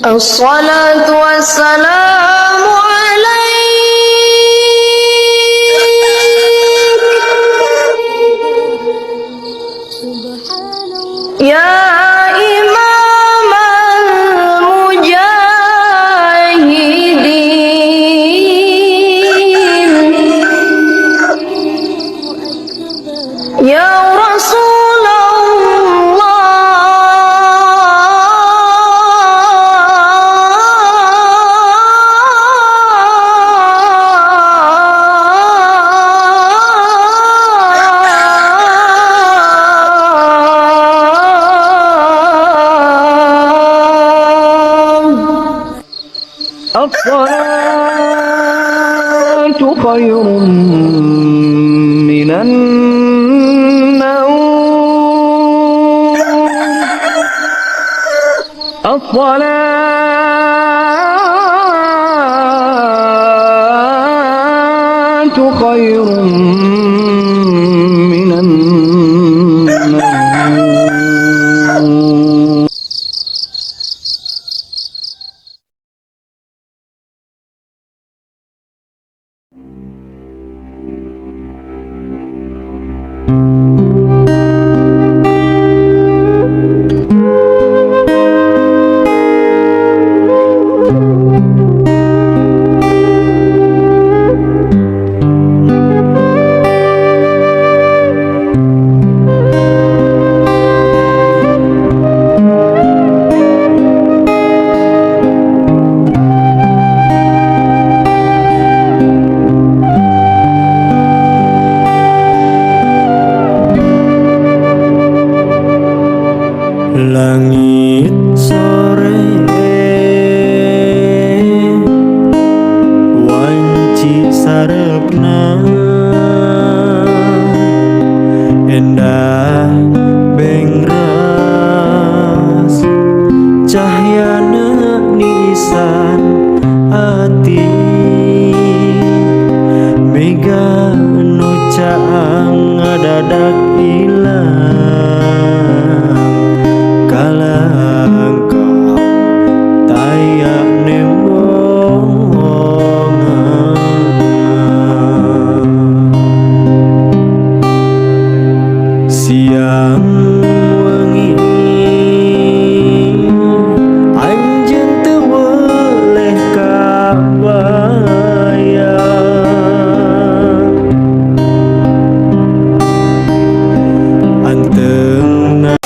الصلاة والسلام عليك يا إمام المجاهدين يا رسول الله. الصلاة خير من النوم. الصلاة خير من النوم. Langit sore wanci sarepna endah bengras cahyana nisan ati mega nu caang ngadadak ilang kalangkah taya nembongan. Siang wengi anjeun teu weleh kabayang anteungna.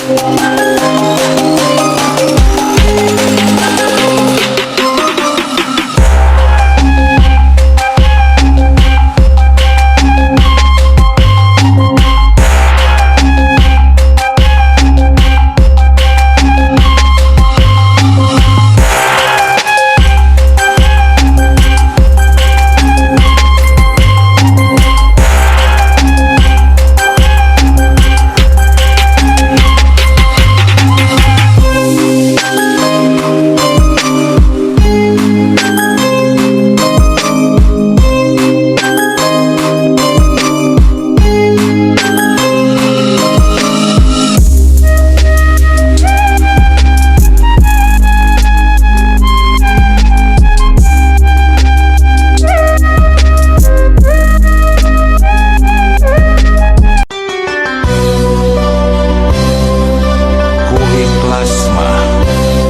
Ku ikhlas mah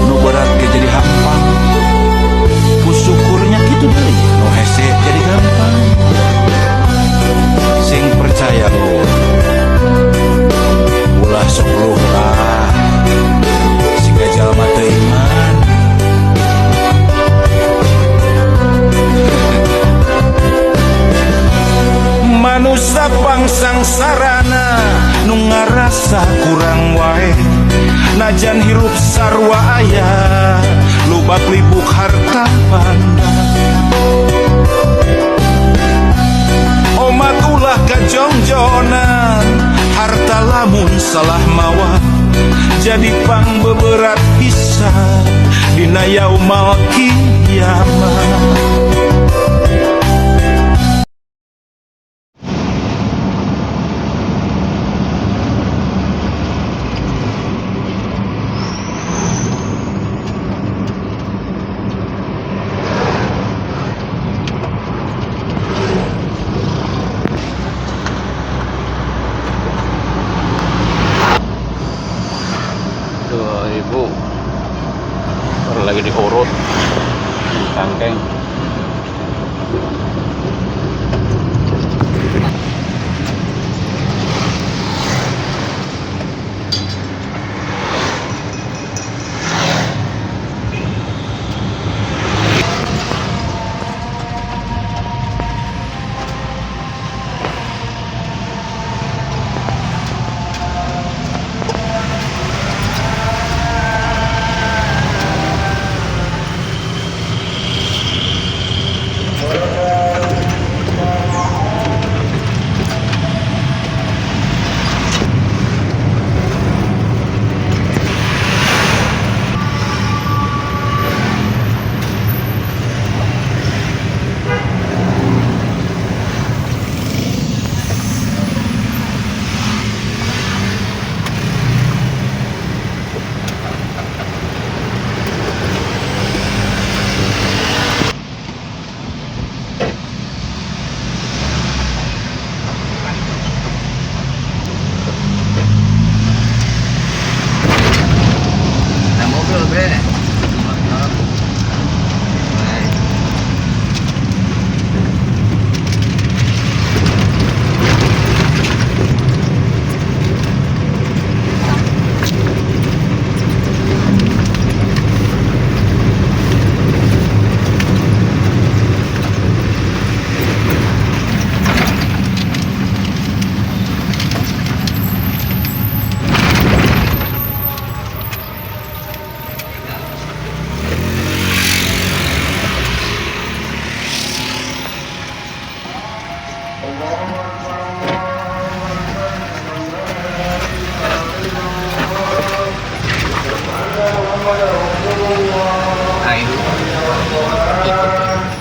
nu berat ge jadi hampang, ku syukurnya kitu deui nu hese jadi gampang. Sing percaya lur, ulah sok lah siga jalma teu iman. Manusa pangsangsarana nu ngarasa kurang wae, najan hirup sarua aya lubak libuk harta banda. Omat ulah kajongjonan harta, lamun salah mawa jadi pang beberat hisab dina yaumal kiamat. Lagi diurut. Tangkeng.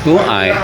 Tuh ai.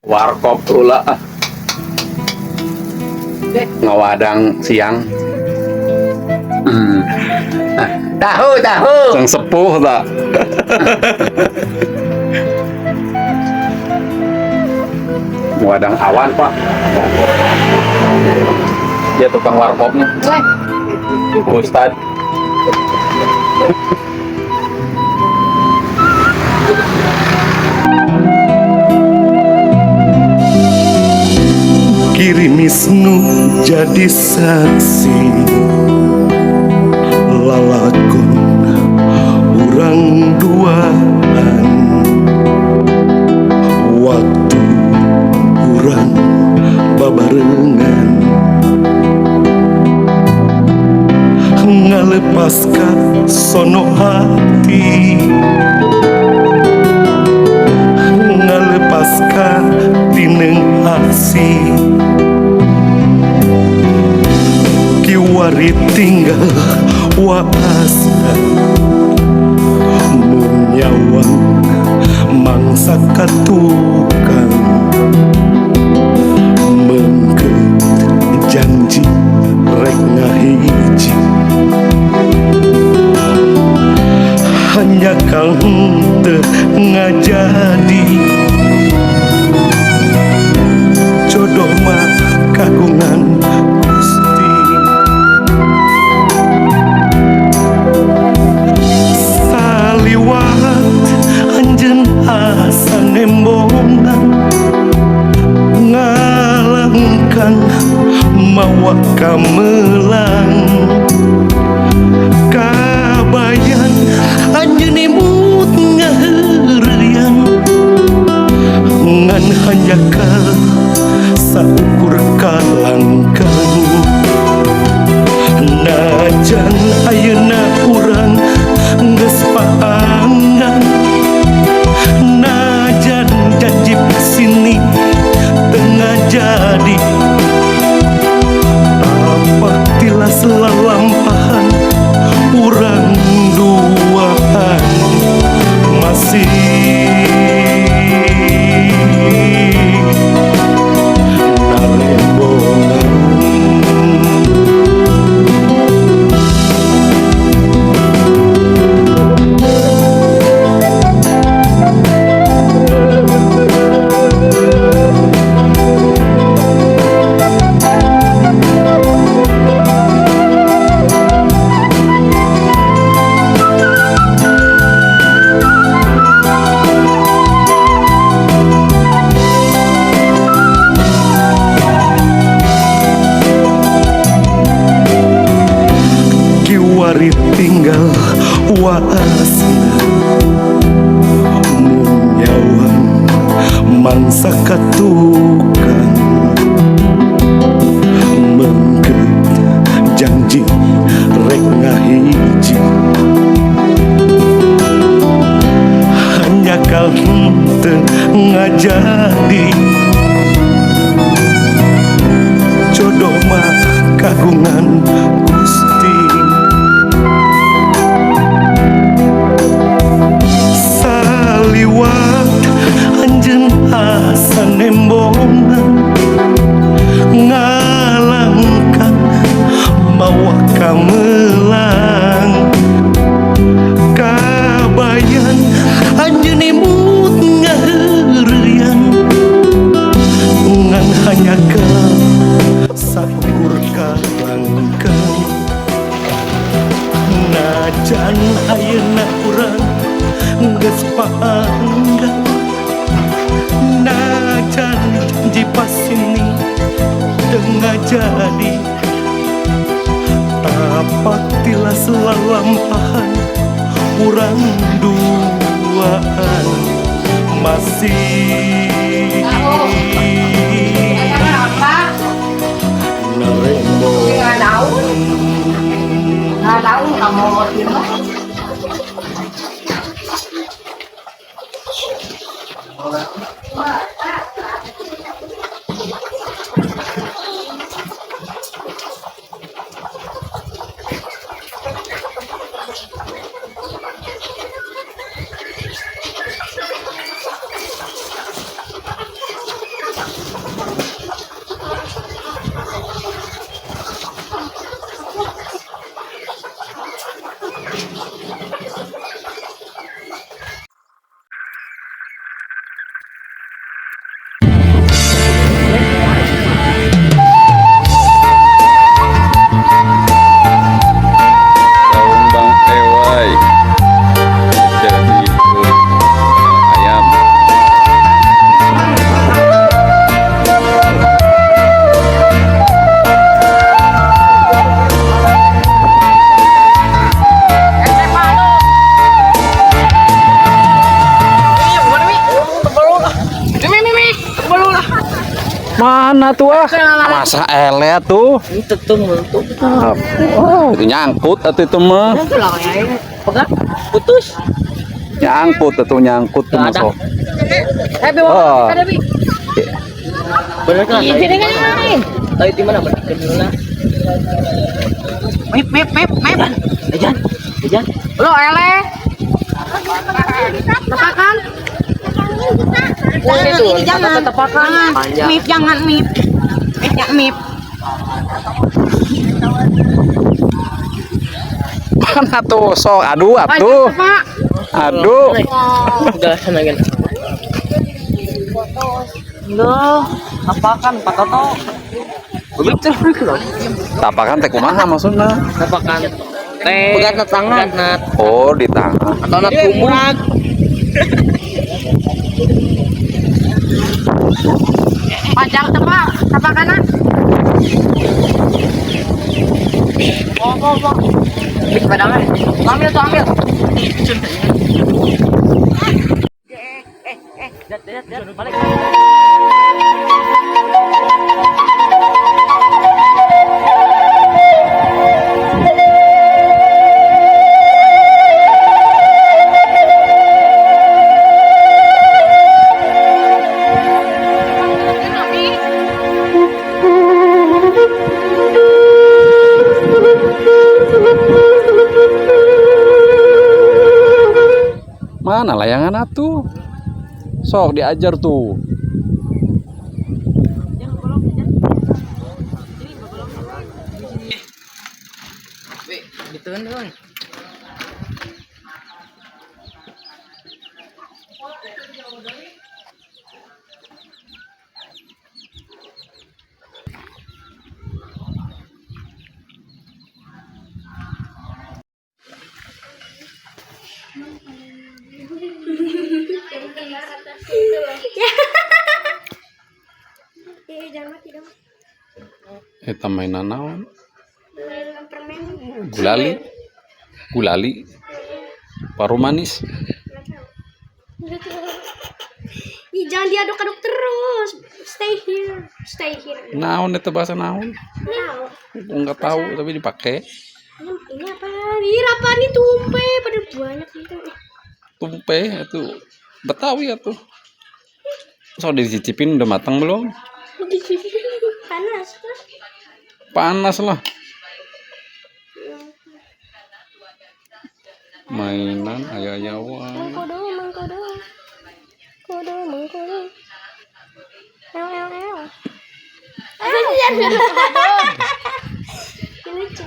Warkop heula ah. Ngawadang siang. Tahu, tahu. Sang sepuh tak. Wadang awan, Pak. Dia tukang warkopnya. Ustad. Kirimis nu jadi saksi lalakon urang duaan waktu urang babarengan ngalepaskan sono hati ngalepaskan tineng hasi kiwari tinggal waasa munyawang mangsa katukang mengket janji rek ngahiji hanya kang teu ngajadi. Mangsa ka tukang Mengket janji rek ngahiji Hanjakal henteu ngajadi Jodoh mah kagungan Gusti. Saliwat anjeun asa nembongan ngalangkang mawa kamelang kabayan anjeun imut ngaheureuyan ngan hanjakal saukur kalangkang. Najan ayeuna urang geus paanggang, najan janji pasini teu ngajadi, tapak tilas lalampahan urang duaan masih narembong. Daun bang ewai jadi ayam. Mana tuh ah? Masa elet tuh? Oh, itu nyangkut atau itu mah? Putus. Nyangkut atau nyangkut tuh masuk. Oh. Bener kan? Sini kan. Tahu di mana bener lah. Mip mip mip mip. Ejan, Ejan. Lo eleh. Tepakan. Itu Jangan. tepakan. Mip jangan mip. Mip ya mip. Mana tuh sok aduh atuh. Pak. Aduh. Udah sana kan. Loh, apakan Pak Toto? Begitu loh. Tapakan teh kumaha maksudna? Tapakan. Teh. Pegat tangan. Oh, di tangan. Atau nat kumur. Panjang tepak, tepakan ah. Oh, oh, oh. Ambil tuh, ambil. Dat, dat, dat, balik. Mana layangan atuh? Sok diajar tuh. Gitu kan, Bang. Jangan mati dong. Eta mainan naon? Mainan permen. Gulali. Gulali. Paru manis. Nggak tahu. Ih, jangan diaduk-aduk terus. Stay here. Stay here. Naon itu bahasa naon? Nah, Enggak tahu tapi dipakai. ini apa? Ih, apa nih tumpe? Pada banyak gitu. Tumpe itu Betawi ya tuh. So dicicipin udah matang belum? Panas lah. Panas lah. Mainan ayah-ayawan. Mengkodo, mengkodo. Kodo, mengkodo. Ew, ew, ew. Ini lucu. Ini lucu.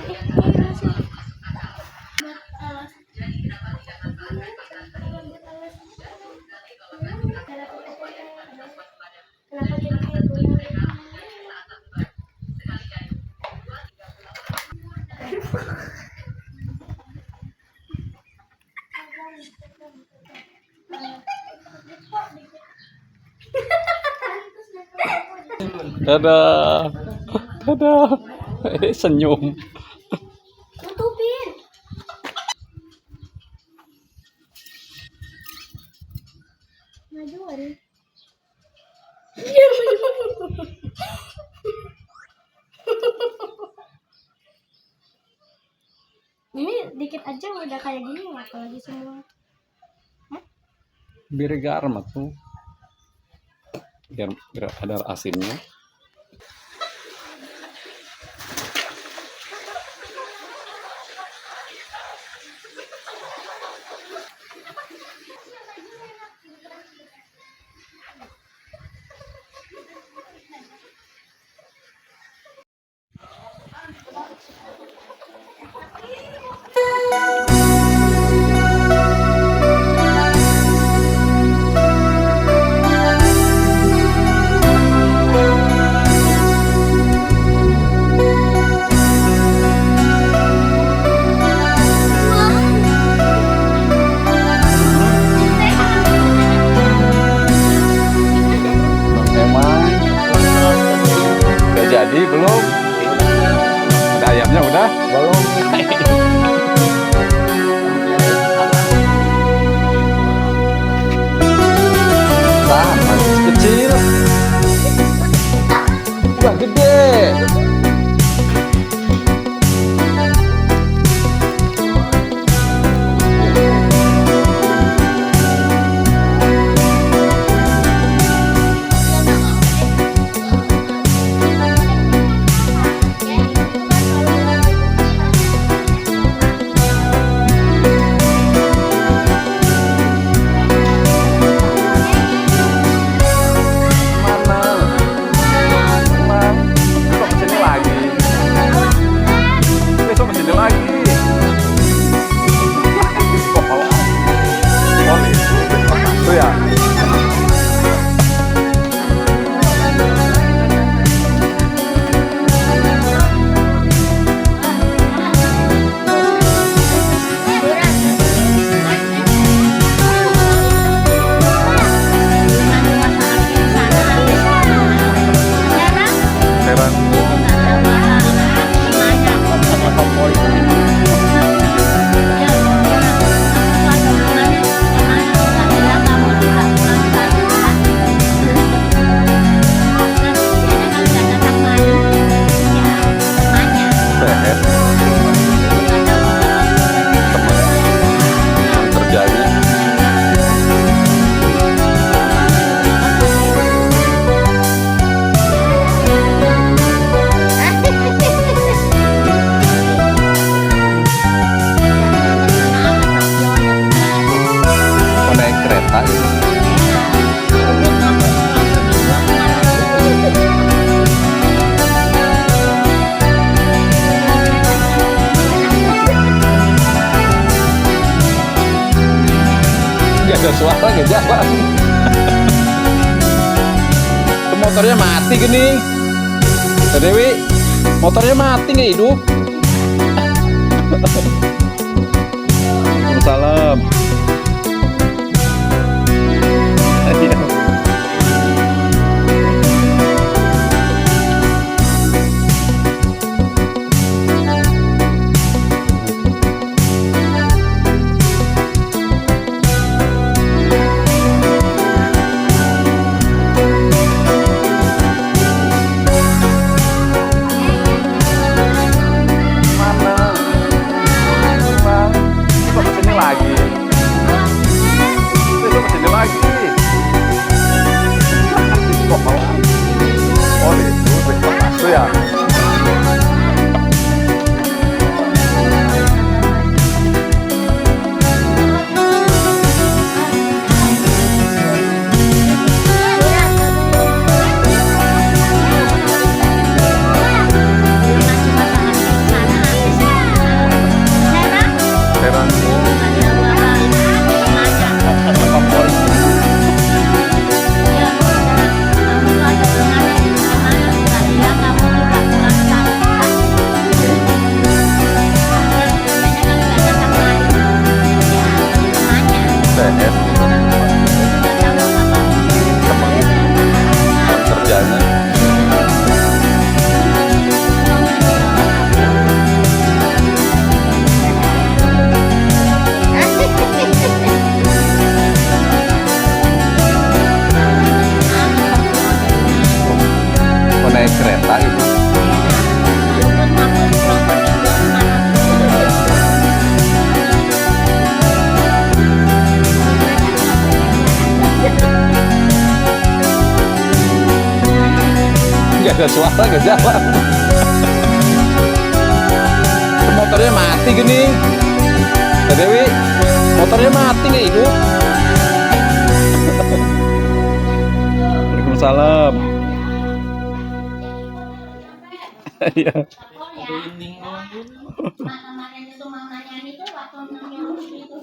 Kenapa jadi kayak bola? Dadah. Dadah. Senyum. Tutupin. Majuan. Ini dikit aja udah kayak gini, apalagi semua. Biar garam tuh. Biar ada asinnya. Emang udah jadi belum? Ada ayamnya udah? Belum. Nah, masih kecil. Udah gede. Mana? Emang besok kesini lagi. Besok kesini lagi. Sekolah. Oh, itu besok satu ya. Heran. Sehat. Teman kerjanya. Mau naik kereta gitu. Gak ada suara, gak jalan. Itu motornya mati gini. Teh Dewi, motornya mati nggak hidup. Waalaikumsalam. Iya. Gak suara, gak jalan. Motornya mati gini. Teh Dewi, motornya mati nggak hidup. Waalaikumsalam. Iya. Kemarin itu mamanya itu waktu itu.